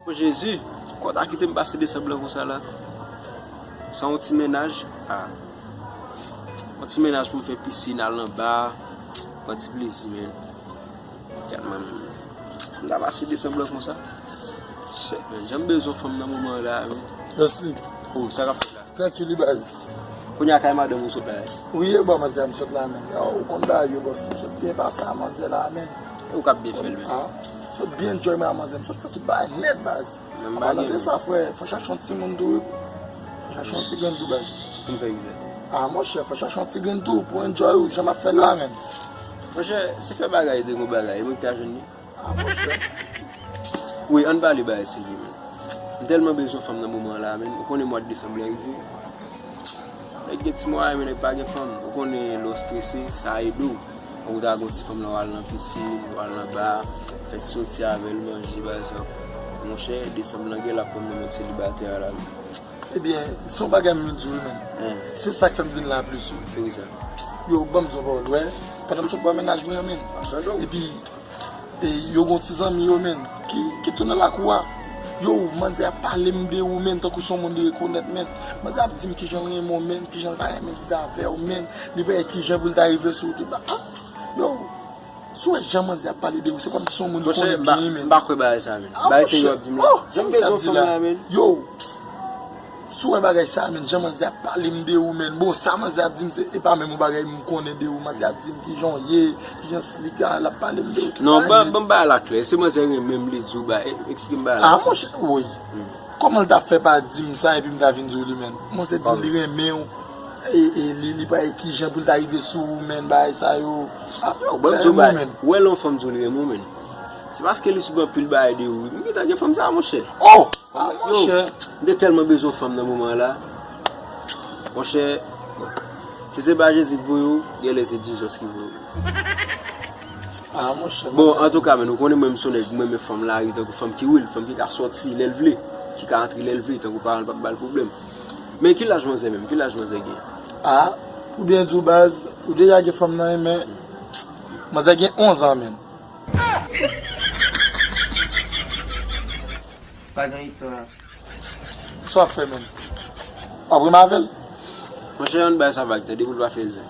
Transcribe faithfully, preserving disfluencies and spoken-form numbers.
O Jezi, kòta kite m pase desanm lan konsa la. San yon ti mennaj, a. Yon ti mennaj pou m fè pisin, al nan ba, pran ti plezi, men. Gad, man. M ta pase desanm lan konsa. Shit, man. Jan m bezwen fanm nan moman la, men. Leslie. Oh, sa k ap fèt la? Trankil wi baz. Kounye a kay madanm ou sot la? Wi, e bò manzè a m sot la, men. Ou konn bagay yo, bòs. M sot byen pase a manzè la, men. E ou k ap byen fè l, men. Ah, sot byen enjoy mwen a manzè. M sot fè tout bagay nèt, baz. An palan de sa, frè, fò chache yon timoun tou, wi. Fò chache yon ti grenn tou, baz. Pou m fè egzè. Ah, monchè, fò chache yon ti grenn tou pou enjoy ou, jan m ap fè l la, men. Monchè, si fè bagay te gon bagay, e mwen ki ta jwenn li. Ah, monchè. Wi, ann pale bagay serye, men. M tèlman bezwen fanm nan moman an la, men. Ou konnen mwa desanm lan rive. Nèg gen ti mwayen, men nèg pa gen fanm. Ou konnen lè w strese, sa ede w. Ou ta gon ti fanm lan, w al nan pisin, w al nan ba, fè ti soti avè l, manje, bagay sa. Monchè, desanm lan gen l ap pran m nan mèt selibatè a la, men. Ebyen, se yon bagay m vin di w, men. Hen. Se sa k fè m vin la plis, wi. Poukisa? Yo, ban m di w yon pawòl, wè. Pandan m sot bò mennaj mwen an, men. Epi, e, yo gon ti zanmi yo, men, ki, ki tounen lakou a. Yo, manzè ap pale m de ou, men, tankou se yon moun li rekonèt, men. Manzè ap di m kijan l renmen w, men, kijan l ta renmen viv avè w, men. Li pa wè kijan pou l ta rive sou ou tout ba. Ah, yo, si w wè jan manzè ap pale de ou, se kòmsi se yon moun li konnen byen, men. Monchè, m pa, m pa kwè bagay sa, men. Ah, bagay se yo ap di m la. Oh, sa m bezwen fanm la, men. Yo, si w wè bagay sa, men, jan manzè ap pale m de ou, men. Bon, sa manzè ap di m, se, e pa menm yon bagay m konnen de ou. Manzè ap di m kijan w ye, kijan slik a, l ap pale m de ou. Non, ban, ban m bagay la klè. Se manzè renmen m, li di w ba, e, eksplike m bagay la. Ah, monchè, woy. Kòman l t ap fè pa di m sa epi m ta vin di w li menm? Manzè di m li renmen w. E, e li, li pa wè kijan pou l ta rive sou ou, men, bagay sa yo. Ah, yo, ban m di w bagay. Ou wè lè yon fanm di w li renmen w, men. Se paske li swiv anpil bagay de ou. M gentan gen fanm sa, monchè. Oh! Ah, monchè. M te tèlman bezwen fanm nan moman an la. Monchè, bon. Si se pa Jezi k voye w, genlè se Jizòs ki voye w. Ah, monchè. Bon, antouka, men, ou konnen mwen, m se yon nèg, mwen renmen fanm lari, tankou fanm ki real, fanm ki ka sòti lè l vle, ki ka antre lè l vle, tankou paran l p ap ba l pwoblèm. Men ki laj manzè menm? Ki laj manzè gen? Ah, pou byen di w, baz, ou deja gen fanm nan, men manzè gen onz an, men. Pa gen istwa. Sa w ap fè menm? W ap renmen avè l? Monchè, ann bay sa vag, tande, pou l pa fè zen.